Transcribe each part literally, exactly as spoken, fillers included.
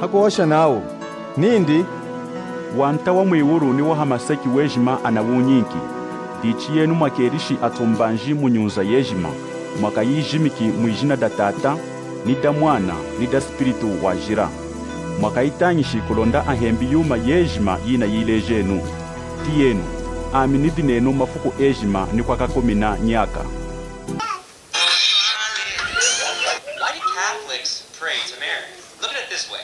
Nakuhosha nawu nindi, Wanta wa mwiwulu ni wa hamaseki wejima anawunyinki. Dichi yenu mwakelishi atumbanji mu nyunza yejima, mwakayijimiki mwijina da Tata, ni da Mwana, ni da Spiritu Wajila. Mwakayitañishi kulonda ahembi yuma yejima yinayilejenu. Tiyenu, ami nidi nenu mafuku ejima ni kwakakumina nyaka. Why do Catholics pray to Mary? Look at it this way.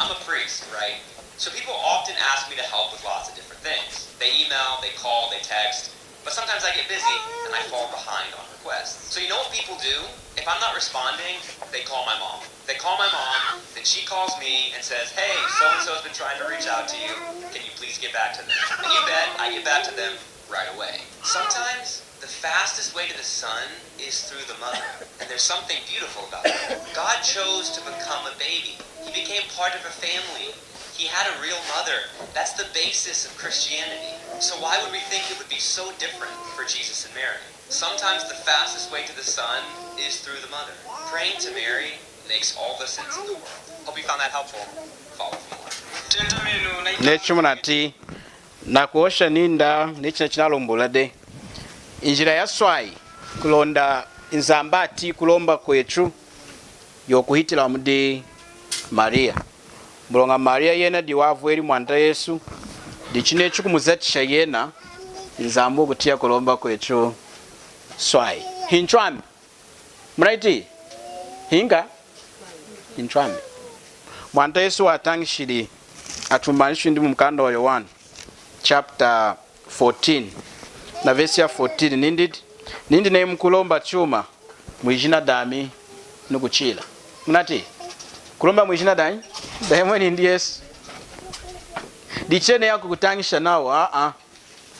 I'm a priest, right? So people often ask me to help with lots of different things. They email, they call, they text, but sometimes I get busy and I fall behind on requests. So you know what people do? If I'm not responding, they call my mom. They call my mom, then she calls me and says, "Hey, so-and-so's been trying to reach out to you. Can you please get back to them?" And you bet I get back to them right away. Sometimes the fastest way to the sun is through the mother. And there's something beautiful about that. God chose to become a baby. He became part of a family. He had a real mother. That's the basis of Christianity. So why would we think it would be so different for Jesus and Mary? Sometimes the fastest way to the sun is through the mother. Praying to Mary makes all the sense in the world. Hope you found that helpful. Follow me. Neyi chimunatiyi, nakuhosha nindi, neyi china chinalombola dehi. Injila yaswayi kulonda Nzambi atiyi kulomba kwetu yokuhitila mudi Maria. Muloña Maria yena diyi wavweli Mwanta Yesu, dichi neyi chikumuzatisha yena, Nzambi wukutiya kulomba kwetu swayi. Hinchwami. Munatiyi? Hinka? Hinchwami. Mwanta Yesu watañishili atumbanji twindi mumukanda wa Yowanu, chapter fourteen, na verse ya fourteen, nindi, nindi neyi mukulomba chuma mwijina dami, nukuchila. Munatiyi? Kulomba mwijina danyi? Dayomweni nindi Yesu. Dichi neyi akukutañisha nawu, a, a.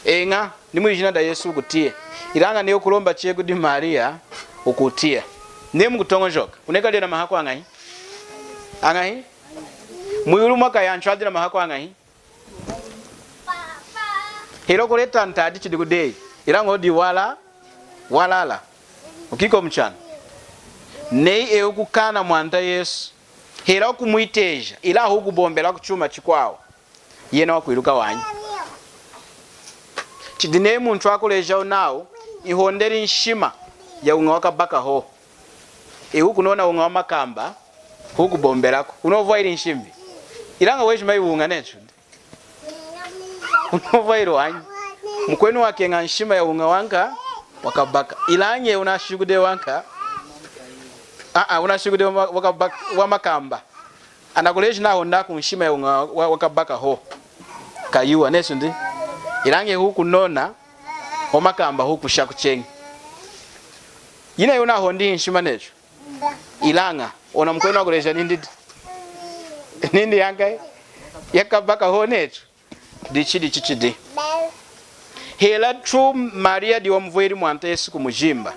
Eña, ni mwijina da Yesu wukutiya. Ilaña neyi wukulomba cheñi kudi Maria, wukutiya. Neyi mukutoñojoka, wunekali na mahaku añahi? Añahi? Mwiwulu mwakaya anchu adi na mahaku añahi? Hela kuleta ntadi chidi kudeyi. Ilaña wudi wala, walala. Wukiko muchana. Neyi eyi wukukaana Mwanta Yesu, hela wukumwiteja, ilaña wukubombela kuchuma chikwawu, yena wakwiluka wanyi. Chidi neyi muntu akulejawu nawu, nhondeli nshima ya wuña wakabaka hohu. Eyi wukunona wuña wamakamba, wukubombelaku. Wunovwahili nshimbi. Ilaña wejima hiwuña nechu. Wunovwahili wanyi. Mukwenu wakeña nshima ya wuña wanka, wakabaka. Ilaña wunashikude wanka. A, a, wunashikude wa, wakabaka, wamakamba. Anakuleji nahonda ku nshima ya wuña wa, wakabaka hohu. Kayuwa, nechu ndi. Ilaña wukunona, wamakamba wukushaku cheñi. Yina wunahondi nshima nechu. Ilaña, ona mukwenu akuleja nindi, nindi yanka, yakabaka hohu nechu. Dichi, dichi chidi. Hela chu Maria diyi wamuvweli Mwanta Yesu kumujimba.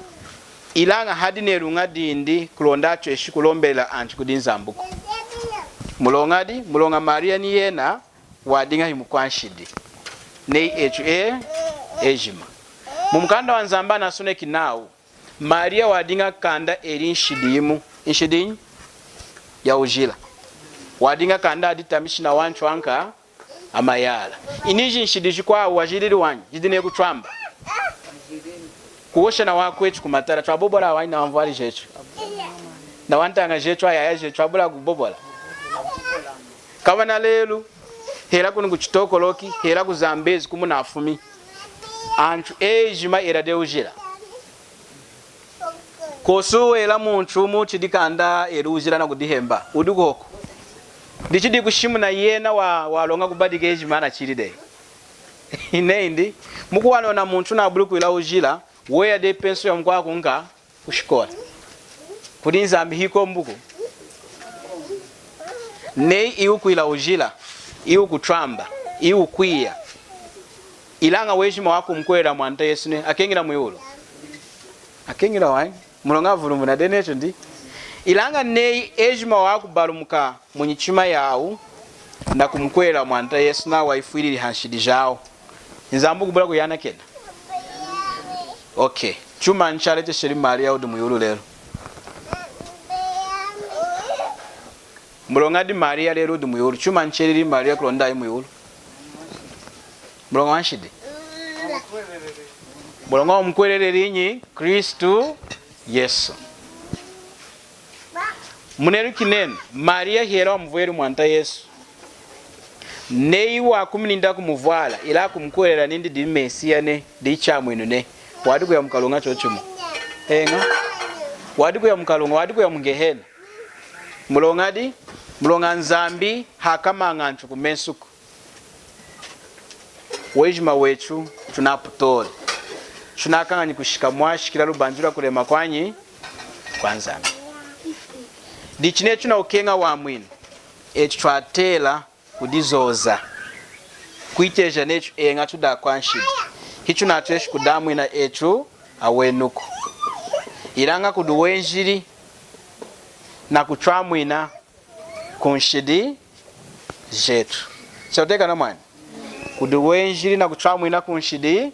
Ilaña hadi neluña dindi kulonda achweshi kulombelela anchu kudi Nzambuku. Muloña di, muloña Maria ni yena wadiña himukwanshidi. Neyi echu e, ejima. Mumukanda wa Nzambi anasoneki nawu, Maria wadiña kanda eli nshidi yimu. Nshidi yinyi? Ya wujila. Wadiña kanda aditamishi na wanchu anka amayala. Iniji nshidi jikwawu wajilili wanyi, jidi neyi kuchwamba. Kuhosha na wakwechu kumatala, chwabobola wanyi na wanvwali jechu. Na wantaña jechu, ayaya jechu, abula kubobola. Kaba na lelu, hela kunu ku Chitokoloki, hela ku Zambezi kumunafumi. Anchu ejima ela dehi wujila. Kosi wela munchu mu chidi kanda eli wujila na kudihemba. Udi kuhoku. Dichi dikushimuna yena wa, waloña kubadika ejima anachili dehi. Inehi ndi. Mukuwana ona munchu nabuli kwila wujila, weya dehi pensu ya mukwakunka kushikola. Kudi Nzambi hikombuku. Neyi iwu kwila wujila, iwu kuchwamba, iwu kwiya. Ilaña wejima wakumukuhwelela Mwanta Yesu nehi, akeñila mwiwulu. Akeñila wanyi. Muloña avulumbuna dehi nechu ndi. Ilaña neyi ejima wakubalumuka munyichima yawu, na kumukuhwelela Mwanta Yesu nawu wayifwilili hanshidi jawu, Nzambi kubula kuyanakena. Okay. Chuma chaletesheli Maria wudi mwiwulu lelu. Muloña di Maria lelu wudi mwiwulu. Chuma chelili Maria kulonda ayi mwiwulu. Muloña wanshidi. Muloña wamukuhweleleli nyi? Kristu Yesu. Muneluki nenu, Maria hela wamuvweli Mwanta Yesu, neyi wakuminini kumuvwala, ilaña kumukuhwelela nindi di Mesiya ne, di Chamwinu ne, wadi kuya mukaluña chochimu? Eña. Wadi kuya mukaluña, wadi kuya muGehena. Muloña di, muloña Nzambi hakamaña antu kumesuku. Wejima wetu tunaputoli, tunakañanyi kushika mwashikila lubanji lwa kulema kwanyi kwa Nzambi. Dichi netu tunakukeña wamwinu, etu twatela kudizoza, kwiteja netu eña tudi akwanshidi, hitunatweshi kudamwina etu awenuku, ilaña kudi wenjili nakutwamwina kunshidi jetu. Chatiyakana mwani? Kudi wenjili nakutwamwina kunshidi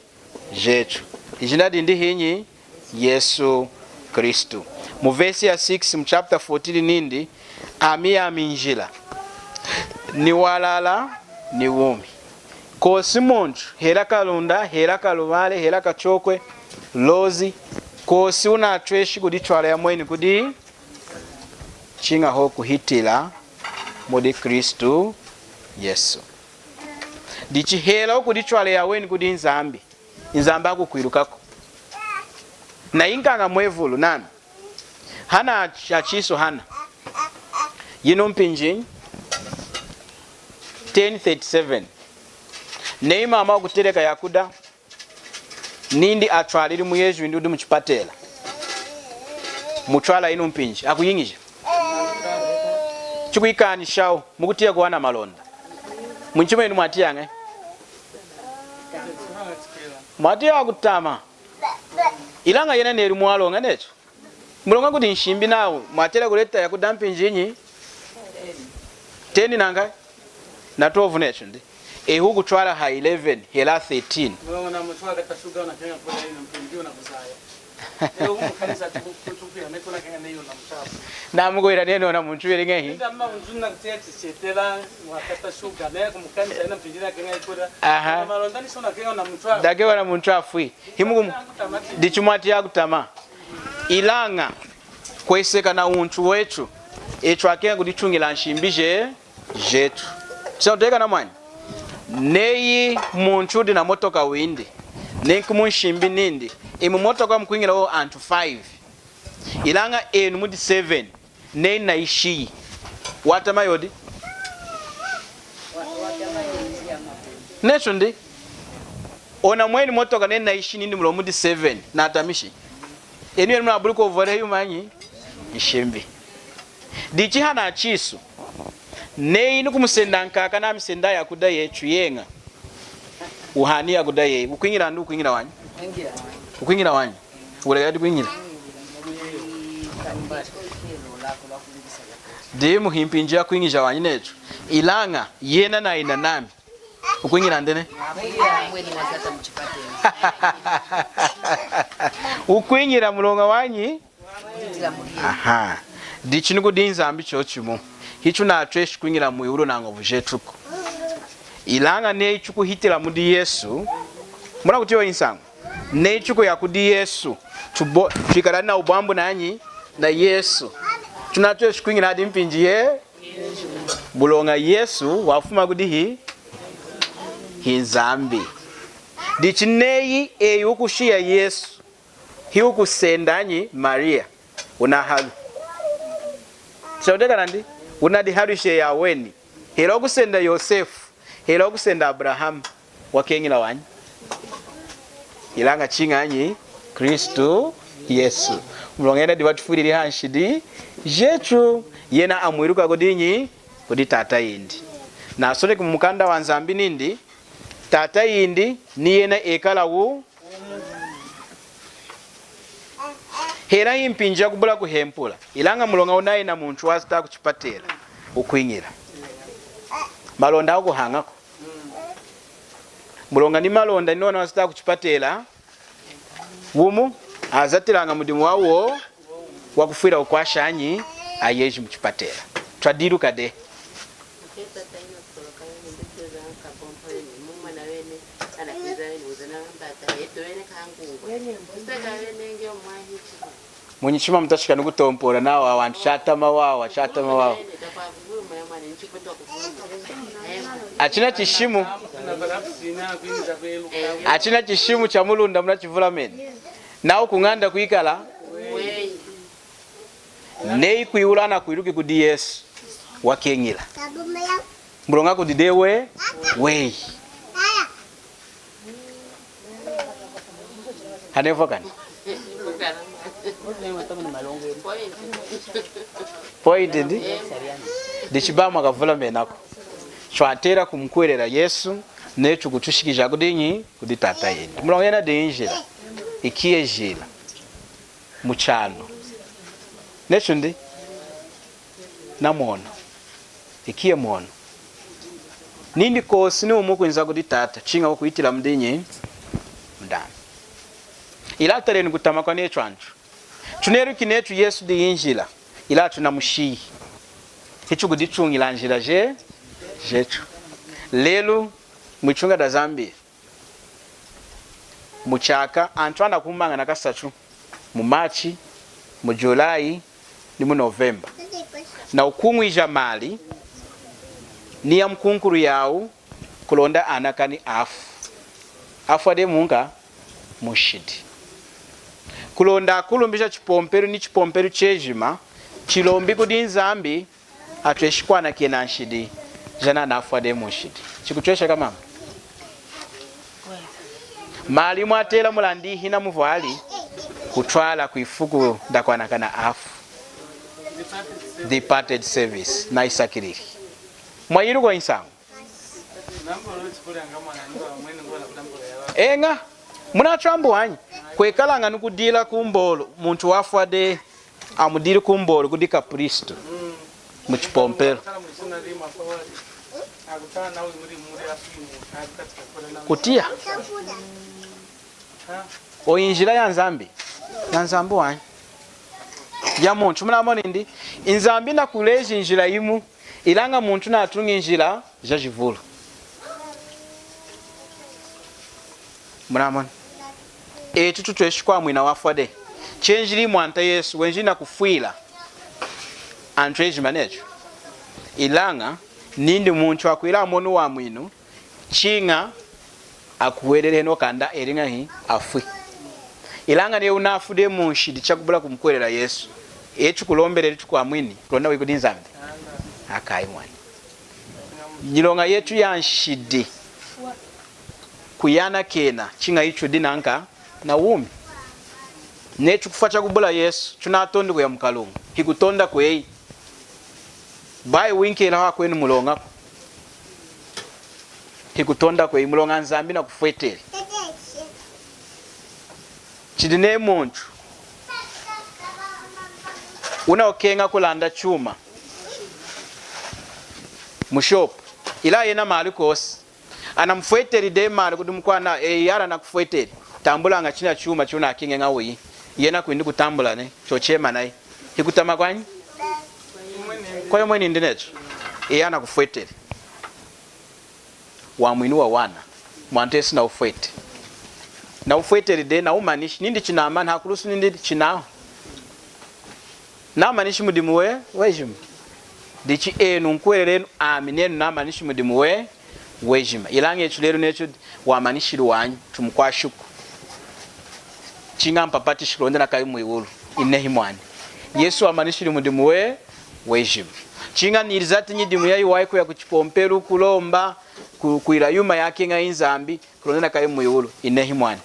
jetu. Ijina dindi hinyi? Yesu Kristu. Mu vesi ya six mu chapter fourteen nindi, ami yami njila, ni walala, ni wumi. Kosi muntu, hela kaLunda, hela kaLuvale, hela kaChokwe, Lozi, kosi wunatweshi kuditwala yomweni kudi chiña hohu kuhitila mudi Kristu Yesu. Dichi hela wukuditwala yaweni kudi Nzambi, Nzambi hakukwilukaku. Nayinkaña mwevulu nami. Hana hachisu hana. Yinu mpinji ten thirty-seven. Neyi mama wukuteleka yakuda, nindi atwalili muyeji windi wudi muchipatela. Mutwala yinu mpinji, akuyiñija. Chikuyikanishawu, mukutiya kuwana malonda. Mwinyi mwenu mwatiyaña? Mwatiya kutama. Ilaña yena neli mwaloña netu. Muloña kudi nshimbi nawu, mwatela kuleta yakuda mpinji yinyi? Ten nankayi? Na twelve netu ndi. Ehu kutwala ha eleven, hela thirteen. Muloña na muntu wakata shuga unakeña kuda yinu mpinji unakuzaya. Ehu mukanisa tukutukuya netu unakeña neyi una muntu afu. Namukwila nenu ona muntu wili ñehi. Inda mma muntu nakutiya chichetela wakata shuga, neyi kumukanisa yena mpinji unakeña kuda. Aha. Malonda ni sona keña una muntu afu. Dake ona muntu afwi. Himukumu-, dichi mwatiya kutama. Ilaña, kweseka na wuntu wetu, etu akeña kudituñila nshimbi je-, jetu. Chinatiyakana mwani? Neyi muntu wudi na motoka windi, nenki munshimbi nindi, imu motoka mukwiñila hohu antu five. Ilaña enu mudi seven. Neyi nayishiyi, watama yodi? Netu ndi. Ona mweni motoka neyi nayishiyi nindi muloña mudi seven, natamishi. Enu yenu munabuli kwovwala yumanyi? Nshimbi. Dichi hana chisu, neyi nukumusenda nkaka namisenda yakuda yetu yeña, uhani yakuda yeyi, wukwiñila ndi wukwiñila wanyi? Wukwiñila wanyi. Wulekela dikwiñila. Dimu himpinji yakwiñija wanyi netu. Ilaña yena nayina nami. Wukwiñila ndene? Wukwiñila muloña wanyi? Aha. Dichi nikudi Nzambi chochimu. Hitunatweshi kwiñila mwiwulu nañovu jetuku. Ilaña neyi tukuhitila mudi Yesu. Munakutiya iyi nsañu? Neyi tukuya kudi Yesu, tubo-, twikala nawubwambu nanyi? Na Yesu. Tunatweshi kwiñila hadi mpinji ye? Muloña Yesu wafuma kudihi? Hi Nzambi. Dichi neyi eyi wukushiya Yesu, hiwukusenda nyi Maria, wunahalwi. Chinatiyakana ndi? Wunadihalwishi eyi aweni. Hela wukusenda Yosefu, hela wukusenda Abrahamu, wakeñila wanyi? Ilaña chiña nyi? Kristu Yesu. Muloña yena diyi watufwilili hanshidi jetu. Yena amwiluka kudi nyi? Kudi Tata yindi. Nasoneki mumukanda wa Nzambi nindi, Tata yindi ni yena ekala wu-, hela himpinji yakubula kuhempula. Ilaña muloña wunayi na muntu wazata kuchipatela, wukwiñila. Malonda akuhañaku. Muloña ni malonda ni ona wazata kuchipatela, wumu azatilaña mudimu wawu wakufwila wukwasha nyi? Ayeji muchipatela. Twadiluka dehi. Munyichima mutachika ni kutompola nawa wantu chatama wawa, chatama wawa. Achina chishimu. Achina chishimu cha mulunda munachivulameni. Nawu kuñanda kwikala. Neyi kwiwulu anakwiluki kudi Yesu, wakeñila. Muloña kudi dehi weyi. Hanevwa kani? Point ndi? Dichi bayi mwakavulamenaku. Twatela kumukuhwelela Yesu, netu kutushikija kudinyi? Kudi Tata yindi. Muloña yena diyi njila. Ikiye jila. Muchano. Netu ndi? Namwono. Ikiye mwono. Nindi kosi ni wumu wukwinza kudi Tata, chiña wukwitila mudinyi? Mudami. Ilaña talenu kutama kwanetu antu. Tuneluki netu Yesu diyi njila, ilaña tunamushiyi. Hitukudituñila njila je, jetu. Lelu, mwituña da Zambia, muchaka, antu anakumañana kasatu, mu March, mu July, ni mu November. Nakukuñwija mali, ni ya mukunkulu yawu, kulonda anakani afu. Afwa dehi munka? Munshidi. Kulonda akulumbisha chipompelu ni chipompelu chejima, chilombi kudi Nzambi, atweshi kwanakena nshidi, jana nafwa dehi munshidi. Chikutwesheka mama? Mali mwatela mulandi hina muvwali, kutwala kwifuku dakwanakana afu. Departed service, nayisakilili. Mwayiluka nsañu? Eña, munatwambuwanyi? Kwekalaña nukudila kumbolo, muntu wafwa dehi, amudili kumbolo kudi kapristu. Muchipompelu. Kutiya. Oyi njila ya Nzambi? Ya Nzambi wanyi. Ya muntu, munamoni ndi? Nzambi nakuleji njila yimu, ilaña muntu natuñi njila jajivulu. Munamoni? Etu tutweshi kwamwina wafwa dehi. Chenjili Mwanta Yesu, wenjili nakufwila antu ejima netu. Ilaña nindi muntu akwila amoni wamwinu, chiña akuhweleli henohu kanda eli ñahi? Afwi. Ilaña neyi wunafwi dehi munshidi chakubula kumukuhwelela Yesu, etu tukulombeleli tukwamwini, kulonda wiyi kudi Nzambi? Akayi mwani. Nyiloña yetu ya nshidi kuyanakena, chiña itudi nanka na wumi. Netu kufwa chakubula Yesu, tunatondi kuya mukalunga. Hikutonda kweyi. Bayi winkela hakwenu muloñaku. Hikutonda kweyi, muloña Nzambi nakufweteli. Chidi neyi muntu wunakukeña kulanda chuma mu shop, ilaña yena mali kosi. Anamufweteli dehi mali kudi mukwana, eyi, yala nakufweteli. Tambulaña china chuma chiwunakeñi ñahi wiyi. Yena kwindi kutambula nehi, chochema nayi. Hikutama kwanyi? Kwa yomweni ndi netu. Eyi anakufweteli. Wamwinu wawana. Mwanta Yesu nawufwete. Nawufweteli dehi, nawumanishi. Nindi chinamani, hakulusu nindi chinahu. Namanishi mudimu we, wejima. Dichi enu nkuhwelelenu ami nenu namanishi mudimu we, wejima. Ilaña etu lelu netu wamanishili wanyi, tumukwashiku. Chiña ampapatishi kulonda nakayi mwiwulu. Inehi mwani. Yesu wamanishili mudimu we, wejima. Chiña nilizati nyidimu yayiwahi kuya kuchipompelu, kulomba, ku-, kwila yuma yakeñayi Nzambi, kulonda nakayi mwiwulu. Inehi mwani.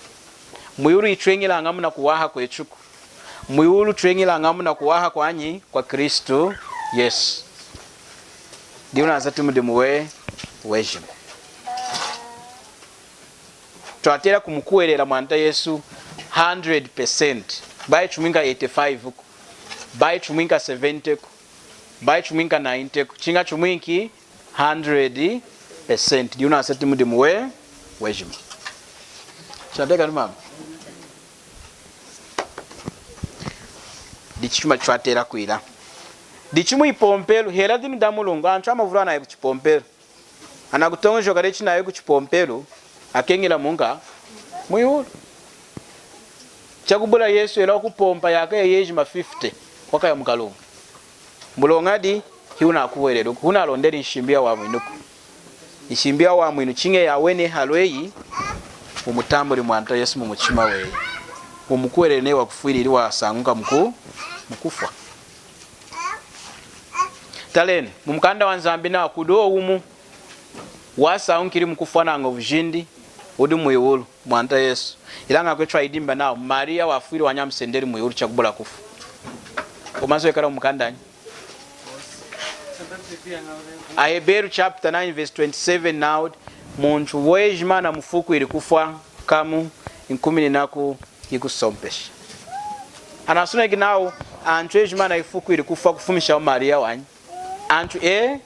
Mwiwulu hitweñilañamu nakuwaha kwetuku. Mwiwulu tweñilañamu nakuwaha kwanyi? Kwa Kristu Yesu. Diyi wunazati mudimu we, wejima. Twatela kumukuhwelela Mwanta Yesu hundred percent. Bayi chumwinka eighty-five ku. Bayi chumwinka seventy ku. Bayi chumwinka ninety ku. Chiña chumwinki hundred percent. Diyi wunazati mudimu we, wejima. Chateka ni mama. Dichi chuma twatela kwila. Dichi mwipompelu, hela dinu da Mulungu, antu amavulu anayi kuchipompelu. Anakutoñojoka dehi chinayi kuchipompelu, akeñila munka mwiwulu. Chakubula Yesu hela wakupompa yaaka yejima fifty, wakaya mukalunga. Muloña di, hiwunakuhweleli, hiwunalondeli nshimbi yawamwinuku. Nshimbi yawamwinu chiña yaweni halweyi, wumutambuli Mwanta Yesu mumuchima weyi. Wumukuhweleli neyi wakufwilili, wasañuka muku-, mukufwa. Talenu, mumukanda waNzambi nawu kudi wumu wasañukili mukufwa nañovu jindi, wudi mwiwulu, Mwanta Yesu. Ilaña kwetu ayidimba nawu Mariya wafwili wanyi amusendeli mwiwulu chakubula kufwa. Wumazu wekala mumukandanyi? Aheberu chapter nine verse twenty-seven nawu, muntu wejima anamufuukwili kufwa, kamu nkumininaku hikusompesha. Anasoneki nawu antu ejima anayifuukwili kufwa kufumishawu Mariya wanyi. Antu e-,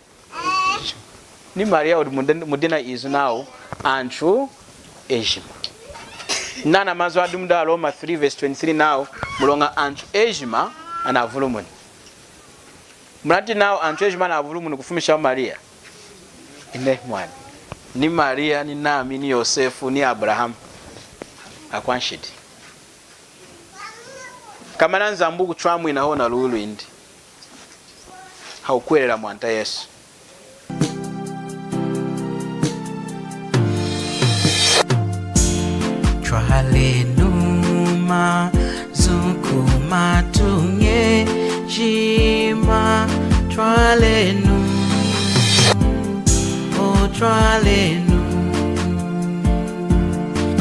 ni Mariya wudi mudi-, mudina izu nawu antu ejima. Nana mazu adi mudi Aroma three verse twenty-three nawu, muloña antu ejima anavulumuni. Munatiyi nawu antu ejima anavulumuni kufumishawu Mariya? Inehi mwani. Ni Mariya, ni nami, ni Yosefu, ni Abrahamu. Akwanshidi. Komana Nzambi wukutwamwina hohu na luwi lwindi hakukuhwelela Mwanta Yesu. Twalenu mazu kumatuña ejima, twalenu, o twalenu,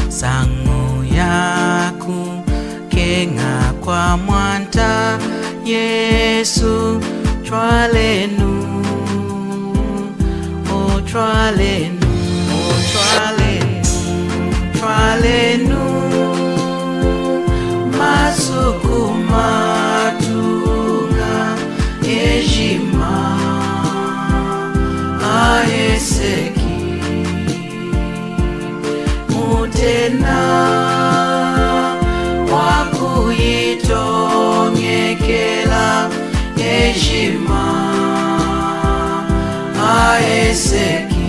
nsañu yaku keña kwa Mwanta Yesu, twalenu, o twalenu, o twalenu, twalenu, mazu kumatuña ejima aheseki. Mutena wakuyitoñekela ejima aheseki.